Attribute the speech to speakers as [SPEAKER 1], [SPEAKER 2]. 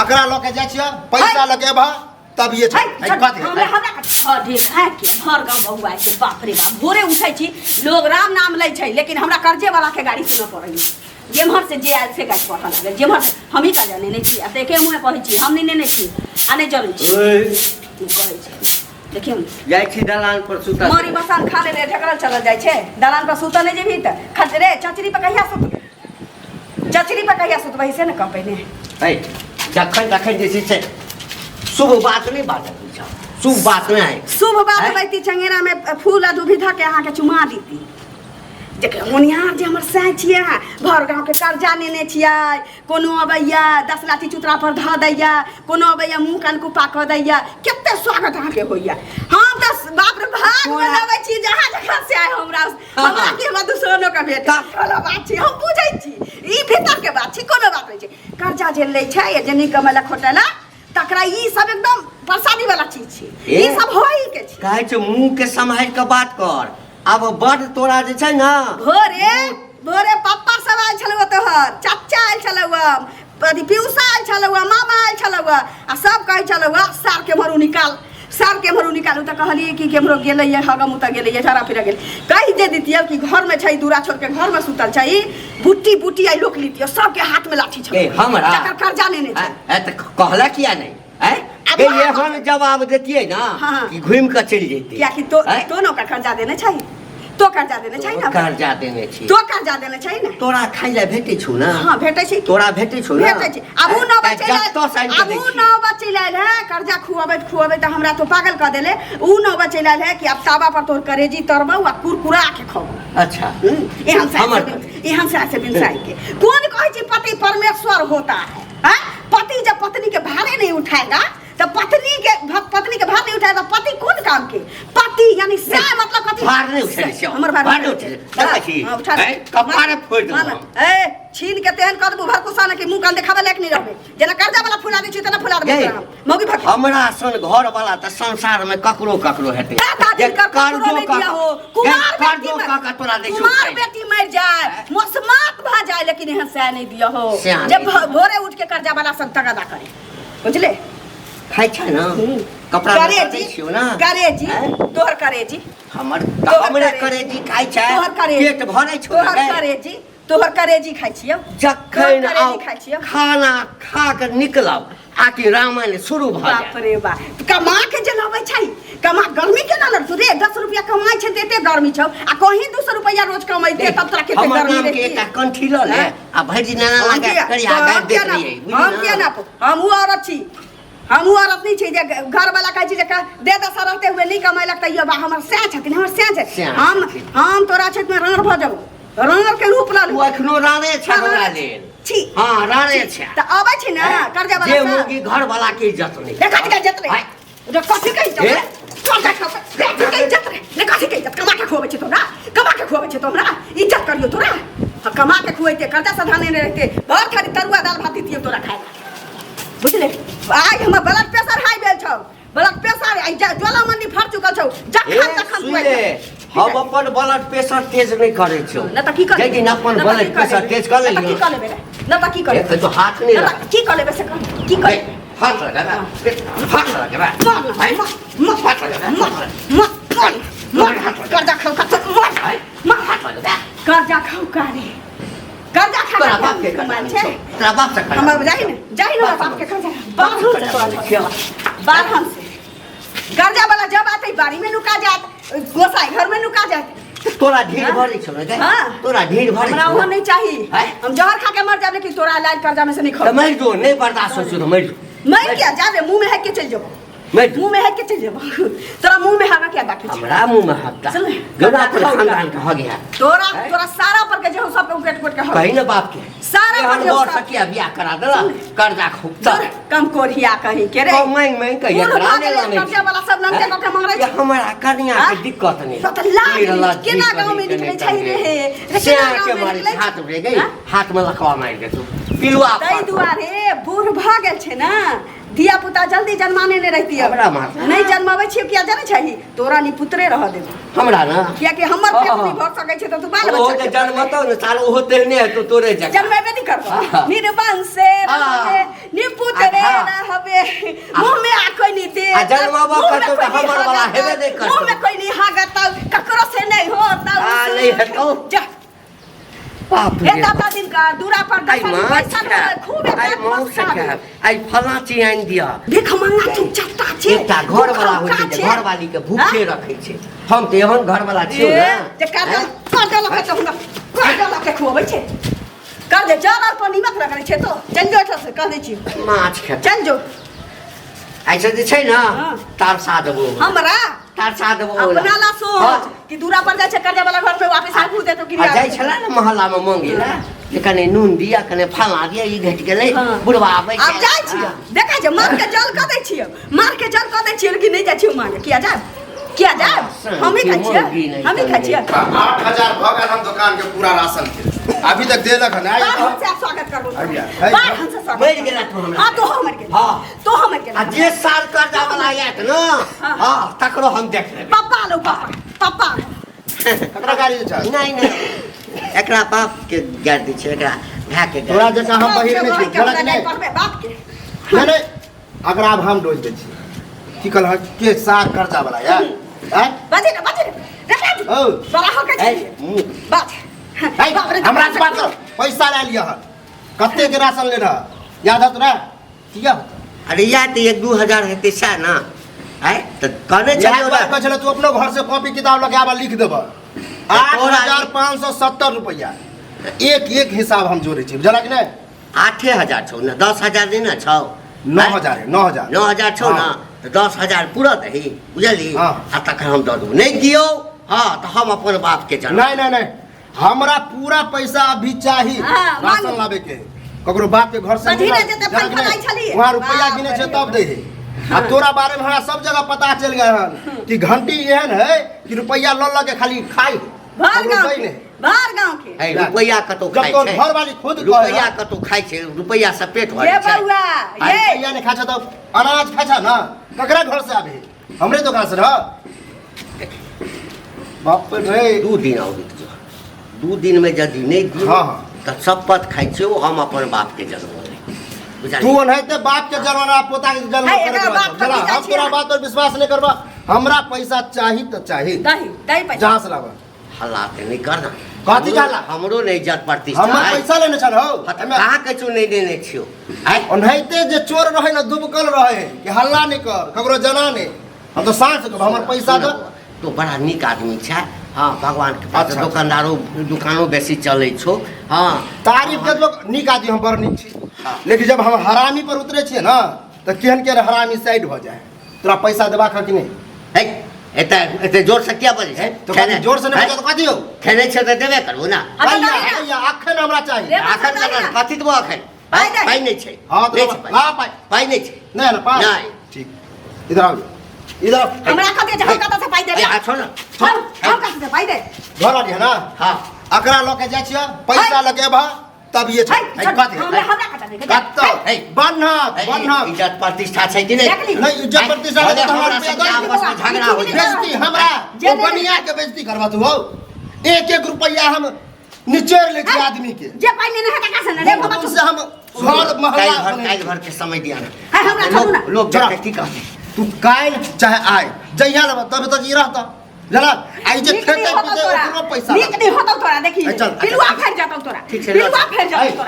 [SPEAKER 1] अकरा लऽ के जाइ छियै पैसा लऽ के एबह तब ये छै
[SPEAKER 2] है,
[SPEAKER 1] कथी
[SPEAKER 2] हमरा हमरा हँ ढेर है के भर गाँव बहुआ छै बाप रे बाप भोरे उठै छी लोग राम नाम लै छै लेकिन हमरा कर्जे वाला के गाड़ी सुनऽ पड़ैया जेम्हर से जे आयल से गाड़ी पढ़ऽ लागल जेम्हर से हमही का जाने नहि छी आ तऽ एके मुँहे कहै छी हम नहि नेने छी आ नहि जनै छी
[SPEAKER 3] ओए,
[SPEAKER 2] कहै छै देखियौ ने
[SPEAKER 3] जाइ छी दलान पर सुतल
[SPEAKER 2] मरी मसान खा लेले ढकरल चलल जाइ छै दलान पर सुतल नहि जेबही तऽ खतरे चचरी पर कहिया सुतबै चचरी पर कहिया सुतबै से ने कह पहिने
[SPEAKER 3] है जखन तखन जे छै से शुभ बात नहि बाजल होइ छै शुभ बात नहि
[SPEAKER 2] शुभ बात
[SPEAKER 3] हैं?
[SPEAKER 2] बैती चंगेरा में फूल आ दुभी धऽ के अहाँके चुमा दीती जे होनिहार जे हमर सैं छियै अहाँ भर गाँवके कर्जा नेने छियै कोनो अबैया 10 लाठी चुतरा पर धऽ दैया कोनो अबैया मुँह कान कुपा कऽ दैया कते स्वागत अहाँके होइया हम तऽ बाप रे भाग
[SPEAKER 3] तोरा-
[SPEAKER 2] बनाबै छी जहाँ जहाँ से आए हमरा हमरा की हमरा दुश्मनो के भेट वाला बात छी हम बुझै छी ई भीतर के बात छी कोनो बात नहि छै कर्जा जे लै छै या जे नहि कमेला खोटेला तकरा ई सब एकदम प्रसादी वाला चीज छै
[SPEAKER 3] ए?
[SPEAKER 2] ई सब होइ के छै
[SPEAKER 3] कहै छै मुँह के सम्हारि कऽ बात कर आब बड तोरा जे छै ने
[SPEAKER 2] भोरे भोरे पप्पा सब आयल छलौ तोहर चाचा आयल छलौ अथी पियूषा आयल छलौ मामा आयल छलौ आ सब कहै छलौ सार के मरू निकाल सार के मरू निकालू तऽ कहलियै कि केम्हरो गेलैए हगम उतऽ गेलैए झड़ा फिरा गेलै कहि दे दितियै कि घरमे छै दूरा छोड़ के घरमे सुतल छै ई बुट्टी बुट्टी आइ लोक लितियै सबके हाथमे लाठी छलै
[SPEAKER 3] ए, हमरा?
[SPEAKER 2] जकर कर्जा नेने छै
[SPEAKER 3] ए तऽ कहला किया नहि आँय?
[SPEAKER 2] आब
[SPEAKER 3] गे,
[SPEAKER 2] वहाँ
[SPEAKER 3] एहन जवाब देतियै ना
[SPEAKER 2] हाँ।
[SPEAKER 3] कि घुमि कऽ चलि जैतियै
[SPEAKER 2] कियाकि तो
[SPEAKER 3] आँय?
[SPEAKER 2] तो ने ओकरा कर्जा देने छै तो कर्जा देने छै ने
[SPEAKER 3] कर्जा देने छी
[SPEAKER 2] तो कर्जा देने छै ने
[SPEAKER 3] तोरा खाइ लए भेटै छौ ना
[SPEAKER 2] हाँ भेटै छै
[SPEAKER 3] तोरा भेटै छौ ना
[SPEAKER 2] भेटै छै आब उ न बचै
[SPEAKER 3] जत्तो साइन
[SPEAKER 2] आब उ न बचै लायल है कर्जा खुआबैत खुआबैत हमरा तो पागल कऽ देले उ न बचै लायल है कि आब तावा पर तोर करेजी तरबौ आ कुरकुरा के खबौ
[SPEAKER 3] अच्छा
[SPEAKER 2] एहन से
[SPEAKER 3] हमर
[SPEAKER 2] एहन से से बिनसाई के कोन कहै छै पति परमेश्वर होता है हैं? पति जब पत्नी के भारे नहीं उठाएगा तो पत्नी के पत्नी के भार नहीं उठाएगा पति कौन काम के पति यानी से मतलब कथी
[SPEAKER 3] भार नहीं उठेले छियौ।
[SPEAKER 2] हमर भार
[SPEAKER 3] भार नहीं उठेले। देखै छी?
[SPEAKER 2] हाँ, उठा ले।
[SPEAKER 3] हैं? कपारे फोड़ि देबौ
[SPEAKER 2] मार। ए छीन के तेहन कर देबू भरकुसा ने कि मुंह कान देखाबे लायक नहीं रहबे जेना कर्जा वाला फुला दै छी तेना फुला देबू
[SPEAKER 3] गै,
[SPEAKER 2] तोरा हम। मौगी भक
[SPEAKER 3] हमरा सन घर वाला तऽ संसार में ककरो ककरो हेतै
[SPEAKER 2] दादा
[SPEAKER 3] जे
[SPEAKER 2] दिन कर ककरो
[SPEAKER 3] कर्जो
[SPEAKER 2] नहीं
[SPEAKER 3] कऽ
[SPEAKER 2] दिया हो
[SPEAKER 3] कऽ-
[SPEAKER 2] कुमार
[SPEAKER 3] जे
[SPEAKER 2] बेटी
[SPEAKER 3] कर्जो
[SPEAKER 2] मर
[SPEAKER 3] कऽ कऽ तोरा दै छौ
[SPEAKER 2] कुमार बेटी मर जाए मोसमात भऽ जाए लेकिन एहन सह नहीं दिया हो
[SPEAKER 3] सएह
[SPEAKER 2] जब
[SPEAKER 3] नहि दिया।
[SPEAKER 2] भोरे उठ के कर्जा वाला संग तगादा करे बुझले
[SPEAKER 3] खाइ छै ना कपड़ा लत्ता दै
[SPEAKER 2] करेजी
[SPEAKER 3] छियौ ना
[SPEAKER 2] करेजी
[SPEAKER 3] हैं?
[SPEAKER 2] तोहर करेजी
[SPEAKER 3] हमर
[SPEAKER 2] तोहर
[SPEAKER 3] हमरे
[SPEAKER 2] करेजी।
[SPEAKER 3] करेजी खाइ छै
[SPEAKER 2] तोहर करेजी।
[SPEAKER 3] पेट भरै छौ
[SPEAKER 2] तोहर
[SPEAKER 3] ने गै?
[SPEAKER 2] करेजी तोहर करेजी खाइ छियौ
[SPEAKER 3] जखन
[SPEAKER 2] तोहर करेजी
[SPEAKER 3] आउ
[SPEAKER 2] खाइ छियौ
[SPEAKER 3] खाना खा कऽ निकलब आकि रामायण शुरू भऽ
[SPEAKER 2] बाप
[SPEAKER 3] जायत
[SPEAKER 2] रे बाप कमा के जे लबै छै कमा गर्मी केना लगतौ रे 10 रुपया कमाइ छै तऽ एते गर्मी छौ आ कहीं 200 रुपया रोज कमैते तब तोरा कते
[SPEAKER 3] हमर
[SPEAKER 2] गर्मी
[SPEAKER 3] नाम के
[SPEAKER 2] रहितै।
[SPEAKER 3] एकटा कंठी लऽ ले आ भरि दिन एना
[SPEAKER 2] हम
[SPEAKER 3] लगा
[SPEAKER 2] किया-
[SPEAKER 3] करिया
[SPEAKER 2] हम
[SPEAKER 3] गाड़ि
[SPEAKER 2] किया
[SPEAKER 3] दैत
[SPEAKER 2] ना
[SPEAKER 3] रहियै बुझली
[SPEAKER 2] हम
[SPEAKER 3] ना?
[SPEAKER 2] किया ना हम उ औरत छी हम उ औरत नहीं छी जे घर वाला कहै छी जे दे दशा रहते हुए नहीं कमेलक तैयो बा हमर सैं छथिन हमर सैं छै
[SPEAKER 3] सैं
[SPEAKER 2] हम
[SPEAKER 3] छथिन।
[SPEAKER 2] हम तोरा क्षेत्र में राँड़ भऽ जेबौ राँड़ के रूप लऽ
[SPEAKER 3] तू
[SPEAKER 2] लेबौ।
[SPEAKER 3] एखनो राणे छै हमरा लेल
[SPEAKER 2] छी
[SPEAKER 3] हँ राणे छै
[SPEAKER 2] तऽ अबै छी ने कर्जा वाला
[SPEAKER 3] जे मुर्गी घर वाला के इज्जत नहीं
[SPEAKER 2] रे कथी के इज्जत रे
[SPEAKER 3] आय।
[SPEAKER 2] रे कथी के इज्जत
[SPEAKER 3] ए?
[SPEAKER 2] रे कर्जा खाओ कथी के इज्जत रे रे कथी के इज्जत कमा के खुआबै छै तोरा कमा के खुआबै छै तोरा इज्जत करियो तोरा हाँ, कमा के खुएते कर्जा सधाने नहि रहते भर खाली तरुआ दाल भात दितियो तोरा खाए ला बुझले आइ हमर ब्लड प्रेशर हाई भेल छौ ब्लड प्रेशर आइ ज्वालामणि फर चुकल छौ
[SPEAKER 3] ए,
[SPEAKER 2] जखन तखन
[SPEAKER 3] सुन ले हम अपन ब्लड प्रेशर तेज नहि करै छियौ
[SPEAKER 2] न तऽ की कर
[SPEAKER 3] लेकिन अपन ब्लड प्रेशर तेज कर
[SPEAKER 2] न तऽ की
[SPEAKER 3] लेलियौ
[SPEAKER 2] कर लेबै रे? न तऽ की कर
[SPEAKER 3] ए,
[SPEAKER 2] लेबै?
[SPEAKER 3] तो हाथ नहि
[SPEAKER 2] न
[SPEAKER 3] लगा
[SPEAKER 2] तऽ की कर लेबै से कह की कर
[SPEAKER 3] ए, हाथ लगा हाथ लगा
[SPEAKER 2] मार
[SPEAKER 3] हाथ
[SPEAKER 2] मार
[SPEAKER 3] हाथ लगा
[SPEAKER 2] मार मार मार मार कर्जा खाऊ का मार मार
[SPEAKER 3] हाथ लगा
[SPEAKER 2] कर्जा खाऊ का रे कर्जा खा
[SPEAKER 3] तोरा बाप के कर्जा
[SPEAKER 2] छै
[SPEAKER 3] तोरा बाप से कर्जा
[SPEAKER 2] हमर जाहि ने जाहि ने बाप के कर्जा बारहम से तोरा छौ। बारहम से कर्जा वाला जब आते बाड़ी में नुका जात गोसाई घर में नुका जात
[SPEAKER 3] तोरा ढेर भरै छौ ने गै?
[SPEAKER 2] हाँ।
[SPEAKER 3] तोरा ढेर भरै
[SPEAKER 2] हमरा
[SPEAKER 3] छौ
[SPEAKER 2] ओहो
[SPEAKER 3] ने?
[SPEAKER 2] नहीं चाही
[SPEAKER 3] हैं?
[SPEAKER 2] हम जहर खा के मर जाब लेकिन तोरा लाज कर्जा में से नहीं
[SPEAKER 3] तऽ
[SPEAKER 2] खाओ
[SPEAKER 3] मरि जो नहि बर्दाश्त होइ छौ तऽ मरि जो
[SPEAKER 2] मर क्या जाबे मुंह में है के चल जेबो
[SPEAKER 3] मरि जो
[SPEAKER 2] मुंह में है के चल जेबो तोरा मुंह में हवा क्या बाकी छै
[SPEAKER 3] हमरा मुंह में हकता
[SPEAKER 2] चल।
[SPEAKER 3] गना अपन खानदान के हग है
[SPEAKER 2] तोरा
[SPEAKER 3] हैं?
[SPEAKER 2] तोरा सारा पर के जे हो सब उकेट उकेट के हक
[SPEAKER 3] कही ना बाप के
[SPEAKER 2] सारा
[SPEAKER 3] एहन
[SPEAKER 2] पर जे
[SPEAKER 3] बर
[SPEAKER 2] सब-
[SPEAKER 3] सकिया बियाह करा देला कर्जा खूब
[SPEAKER 2] दूर, कम कोढ़िया कहीं के रे
[SPEAKER 3] कम मांग मांग के
[SPEAKER 2] बूढ़
[SPEAKER 3] एकरा
[SPEAKER 2] भऽ
[SPEAKER 3] नहि
[SPEAKER 2] गेलै,
[SPEAKER 3] लानै
[SPEAKER 2] कर्जा वाला सब लंगटे कऽ के मारै
[SPEAKER 3] ये
[SPEAKER 2] छै।
[SPEAKER 3] हमरा कनिया के
[SPEAKER 2] हाँ?
[SPEAKER 3] दिक्कत नहीं
[SPEAKER 2] तो तऽ लाज
[SPEAKER 3] निर्लज्ज
[SPEAKER 2] केना गाँव में
[SPEAKER 3] कहीं
[SPEAKER 2] निकलै
[SPEAKER 3] के
[SPEAKER 2] छै रे हे? रे केना
[SPEAKER 3] श्याम
[SPEAKER 2] गाँव
[SPEAKER 3] के
[SPEAKER 2] में
[SPEAKER 3] मारे
[SPEAKER 2] निकलै छै?
[SPEAKER 3] हाथ उड़े गई
[SPEAKER 2] हाँ?
[SPEAKER 3] हाथ में लकवा मारि दे तू पिलुआ
[SPEAKER 2] ताहि दुआरे बूढ़ भऽ गेल छै ने धिया पुता जल्दी जन्माने नहि रहितियै
[SPEAKER 3] हमरा मारतै।
[SPEAKER 2] नहि जन्माबै छियै किया जानै छही तोरा नि पुत्रे रह देबो
[SPEAKER 3] हमरा ना
[SPEAKER 2] कियाकि हमर पेट
[SPEAKER 3] हाँ।
[SPEAKER 2] नहि भर सकै छै तऽ तू बाल
[SPEAKER 3] ओहो
[SPEAKER 2] बच्चा
[SPEAKER 3] जे
[SPEAKER 2] के
[SPEAKER 3] जन्मतौ ने साल ओहो तेहने हेतौ तोरे जकाँ
[SPEAKER 2] जन्मेबे नहि करबो
[SPEAKER 3] हाँ।
[SPEAKER 2] निर्वंशे
[SPEAKER 3] हाँ।
[SPEAKER 2] रहबे निपुत्रे
[SPEAKER 3] आधा।
[SPEAKER 2] रे मुंह में आ कोई नहीं दे
[SPEAKER 3] आ जनमाबो
[SPEAKER 2] मुंह में
[SPEAKER 3] करतौ
[SPEAKER 2] कोई
[SPEAKER 3] तऽ हमर वाला
[SPEAKER 2] हागतौ,
[SPEAKER 3] हेबे नहि करतौ।
[SPEAKER 2] मुंह में कोई नहीं हागतौ ककरो से नहीं होतौ
[SPEAKER 3] आ, नहि हेतौ।
[SPEAKER 2] जा
[SPEAKER 3] बाप रे
[SPEAKER 2] हे दादा दिन का दूरा पर
[SPEAKER 3] आइ
[SPEAKER 2] दसन
[SPEAKER 3] माछ
[SPEAKER 2] पैसा
[SPEAKER 3] खायब,
[SPEAKER 2] खूब
[SPEAKER 3] आइ मांस खायब, आइ फलाँ चीज आनि दिअ।
[SPEAKER 2] देख मंगा तू चट्टा छे
[SPEAKER 3] एकटा घरवाला होइ छै जे घरवाली के भूखे रखै छै। हम तऽ एहन घरवाला छियौ ने।
[SPEAKER 2] जे कर कर देलक के तऽ हुनका कर देलक के खुअबै छै कर दे जल पर नीमक रखने छै तो चल जो एहिठाम से कह दै छी
[SPEAKER 3] माछ खेतै।
[SPEAKER 2] चल जो।
[SPEAKER 3] ऐसे जे छै ने
[SPEAKER 2] हाँ।
[SPEAKER 3] तरसा देबो।
[SPEAKER 2] हमरा
[SPEAKER 3] तरसा देबो ओला।
[SPEAKER 2] अपना ला सोच
[SPEAKER 3] हाँ।
[SPEAKER 2] कि दूरा पर जाइ छै कर्जा वाला घर में वापस आबू दे तो कि
[SPEAKER 3] आ जाइ छलै ने मोहल्ला में मंगे ला जे कने नून दिया कने फलाँ दिया ई घटि गेलै
[SPEAKER 2] हाँ।
[SPEAKER 3] बुढ़वा आबै
[SPEAKER 2] आब जाइ छियै देखै छियै मार के जल कऽ दै छियै मार के जल कऽ दै छियै लेकिन नहि जाइ छियै मांगे किया जायब किया जायब हमही खाइ छियै हमही खाइ छियै।
[SPEAKER 1] 8000 भऽ गेल हम दुकान के पूरा राशन के अभी तक देलक हन आइ
[SPEAKER 2] बाढ़ हमसे आप स्वागत करबो
[SPEAKER 1] अभी आ।
[SPEAKER 2] बाढ़ हमसे स्वागत
[SPEAKER 3] मरि गेला तू हमरा।
[SPEAKER 2] हां तो हम मरि गेला
[SPEAKER 3] हाँ।
[SPEAKER 2] तो हम मरि गेला
[SPEAKER 3] आ जे साल कर्जा वाला आयत ने
[SPEAKER 2] हाँ।
[SPEAKER 3] हाँ तकरो हम देख लेबै।
[SPEAKER 2] पप्पा लो पप्पा पप्पा
[SPEAKER 1] ककरा गाड़ी छै?
[SPEAKER 3] नहि नहि एकरा बाप के गारि दै छै एकरा भाय के गारि।
[SPEAKER 1] तोरा जकाँ हम बहिर नहि छी गलत नहि।
[SPEAKER 2] पढ़बै बाप के
[SPEAKER 1] नहि नहि अकरा आब हम डोज दै छी की कहलह के सार कर्जा वाला यार आँय?
[SPEAKER 2] बाजे ना बाजे ना रखा दे
[SPEAKER 1] औ।
[SPEAKER 2] बड़ा हो के
[SPEAKER 3] ए,
[SPEAKER 2] छै
[SPEAKER 3] मुँह
[SPEAKER 2] बाज
[SPEAKER 1] है, हमरा से बात करो पैसा ले लिअ हन कते के राशन ले रहा याद है तोरा किया होता
[SPEAKER 3] अरे या तऽ 1-2 हजार हेतै सएह ने आँय तऽ कहने
[SPEAKER 1] इएह
[SPEAKER 3] छलियौ
[SPEAKER 1] दुआरे
[SPEAKER 3] ने
[SPEAKER 1] कहै छलै तू अपनो घर से कॉपी किताब लऽ के आबऽ लिख देबऽ 8570 रुपैआ एक एक हिसाब हम जोड़ै छी बुझलक कि नहि?
[SPEAKER 3] 8000 छौ ने 10,000 नहि ने छौ?
[SPEAKER 1] 9000 है 9000।
[SPEAKER 3] 9000 छौ ने
[SPEAKER 1] हाँ।
[SPEAKER 3] तऽ 10,000 पूरा दही बुझलही।
[SPEAKER 1] हाँ।
[SPEAKER 3] आ तखन हम दऽ देबौ नहि दियौ हाँ तऽ हम अपन बापके जानब।
[SPEAKER 1] नहीं नहीं नहीं हमरा पूरा पैसा अभी चाही।
[SPEAKER 2] हाँ,
[SPEAKER 1] राशन
[SPEAKER 2] मांगू।
[SPEAKER 1] लाबे के ककरो बाप के घर से
[SPEAKER 2] बझी
[SPEAKER 1] नहीं
[SPEAKER 2] ने जेते
[SPEAKER 1] लाबे।
[SPEAKER 2] फल फलाई छलियै।
[SPEAKER 1] वहाँ रुपया
[SPEAKER 2] बाप
[SPEAKER 1] गिने छै
[SPEAKER 2] रे।
[SPEAKER 1] तब दे है आ तोरा बारे में हमरा सब जगह पता चल गया हन कि घंटी एहन है कि रुपया ल ल के खाली खाई
[SPEAKER 2] भर
[SPEAKER 1] ककरो
[SPEAKER 2] गाँव
[SPEAKER 1] दै
[SPEAKER 2] के
[SPEAKER 1] नहि।
[SPEAKER 2] भर गाँव के
[SPEAKER 3] है रुपैआ कतौ
[SPEAKER 1] जब
[SPEAKER 3] खाइ
[SPEAKER 1] तोर
[SPEAKER 3] छै
[SPEAKER 1] घरवाली खुद कहै
[SPEAKER 3] रुपैआ
[SPEAKER 1] हन।
[SPEAKER 3] कतौ खाइ छै रुपैआ से पेट भरै
[SPEAKER 2] ये
[SPEAKER 3] छै।
[SPEAKER 2] बउआ
[SPEAKER 3] आ
[SPEAKER 2] ये
[SPEAKER 1] रुपैआ नहीं खाइ छै तऽ अनाज खाइ छै ना ककरा घर से आबे हमरे दोकान से रह बाप रे।
[SPEAKER 3] 2 दिन और रुकि जो 2 दिन में यदि नहि दियौ
[SPEAKER 1] हाँ, हाँ।
[SPEAKER 3] तऽ शपथ खाइ छियौ हम अपन बाप के जनमो नहि बुझलियै?
[SPEAKER 1] तू ओनाहिते बाप के जलवाना पोता के जलवा
[SPEAKER 2] है,
[SPEAKER 1] करैत
[SPEAKER 2] एकरा
[SPEAKER 1] रहत।
[SPEAKER 2] बाप के
[SPEAKER 1] जला,
[SPEAKER 2] पूजा
[SPEAKER 1] हम तोरा
[SPEAKER 2] छियै।
[SPEAKER 1] बात पर विश्वास नहीं करबा हमरा पैसा चाही तऽ चाही
[SPEAKER 2] दही दही पैसा
[SPEAKER 1] जहाँ से लाबा
[SPEAKER 3] हल्ला तऽ नहि कर ना।
[SPEAKER 1] कथी के हल्ला?
[SPEAKER 3] हमरो नहि इज्जत प्रतिष्ठा
[SPEAKER 1] हमर
[SPEAKER 3] है।
[SPEAKER 1] पैसा लेने छल हौ।
[SPEAKER 3] हाँ, तऽ कहाँ किछु नहि देने छियौ आँय?
[SPEAKER 1] ओनाहिते जे चोर रहे ना दुबकल रहे कि हल्ला नहीं कर ककरो जना नहीं हम तो साँझ से कहब, हमर पैसा
[SPEAKER 3] सुन
[SPEAKER 1] दो।
[SPEAKER 3] बौआ, तू बड़ा नीक आदमी छै हाँ भगवान के पास
[SPEAKER 1] अच्छा।
[SPEAKER 3] दोकानदारो दुकानो बेसी चलै छौ हाँ।
[SPEAKER 1] तारीफ के लोग नीक आदमी हम बड़ नीक छी
[SPEAKER 3] हाँ।
[SPEAKER 1] लेकिन जब हम हरामी पर उतरे छियै ना तऽ केहन केहन हरामी साइड भऽ जाइ है। तोरा पैसा देबाक है कि नहीं?
[SPEAKER 3] है एते एते जोर से किया बजै छै?
[SPEAKER 1] तो कथी जोर से नहीं बजै तऽ कथी हौ?
[SPEAKER 3] खेने छै तऽ देबे करबो ना।
[SPEAKER 2] आ तऽ
[SPEAKER 1] भैया
[SPEAKER 2] दही ना।
[SPEAKER 1] भैया अखन हमरा चाही।
[SPEAKER 2] देबो
[SPEAKER 3] अखन
[SPEAKER 2] तऽ दही ना।
[SPEAKER 3] कथी देबो अखन?
[SPEAKER 2] पाइ दही।
[SPEAKER 3] पाइ नहि छै।
[SPEAKER 1] हाँ, तऽ
[SPEAKER 3] नहि छै पाइ।
[SPEAKER 1] ला पाइ।
[SPEAKER 3] पाइ नहि छै।
[SPEAKER 1] नहीं ना पाइ।
[SPEAKER 3] नहीं।
[SPEAKER 1] ठीक इधर आओ इधर आओ।
[SPEAKER 2] हमरा कथी जे हम कतऽ से पाइ देबै?
[SPEAKER 3] ए, आ छोड़ ना।
[SPEAKER 2] हम कतऽ से पाइ दे?
[SPEAKER 1] घर वाली है ना?
[SPEAKER 3] हाँ।
[SPEAKER 1] अकरा लऽ के जाइ छियै पैसा लऽ के अबह तब ये
[SPEAKER 2] है,
[SPEAKER 1] छै
[SPEAKER 2] छोड़,
[SPEAKER 1] कथी
[SPEAKER 2] हमरा हमरा कतऽ दे?
[SPEAKER 1] कत्तो
[SPEAKER 3] है।
[SPEAKER 1] बन्हक
[SPEAKER 3] ए,
[SPEAKER 1] बन्हक
[SPEAKER 3] इज्जत प्रतिष्ठा छै कि नहि?
[SPEAKER 2] देखली।
[SPEAKER 1] नहीं इज्जत प्रतिष्ठा
[SPEAKER 3] भले
[SPEAKER 1] रहतै तऽ हमरा
[SPEAKER 3] हमरा
[SPEAKER 1] रुपया
[SPEAKER 3] सबके
[SPEAKER 1] दऽ
[SPEAKER 3] आपस में झगड़ा हो जाइ।
[SPEAKER 1] बेइज्जती हमरा
[SPEAKER 2] जे
[SPEAKER 1] ओ
[SPEAKER 2] नहि-
[SPEAKER 1] बनिया के बेइज्जती करबा तू हौ एक एक रुपया हम निचोड़ लै छी आदमी के।
[SPEAKER 2] जे पाइ लेने है तकरा से ने रे बाबा।
[SPEAKER 1] से हम घर मोहल्ला
[SPEAKER 3] काल्हि भर काल्हि भर के समय दिया ना।
[SPEAKER 2] है, हमरा छोड़ू ना।
[SPEAKER 3] लोग लोग
[SPEAKER 1] जरा।
[SPEAKER 3] देखते की कहते।
[SPEAKER 1] तू काल्हि चाहे आइ जहिया लेबह तब तक ई रहतह बुझलक आ ई जे
[SPEAKER 2] नीक नहि
[SPEAKER 1] खेतै
[SPEAKER 2] होतौ
[SPEAKER 1] पीतै
[SPEAKER 2] तोरा
[SPEAKER 1] ओकरो पैसा
[SPEAKER 2] नीक नहि होतौ तोरा देखी
[SPEAKER 1] है, चल।
[SPEAKER 2] पिलुआ फेर जतौ तोरा
[SPEAKER 3] ठीक छै,
[SPEAKER 2] पिलुआ फेर जतौ
[SPEAKER 1] है।
[SPEAKER 2] तोरा।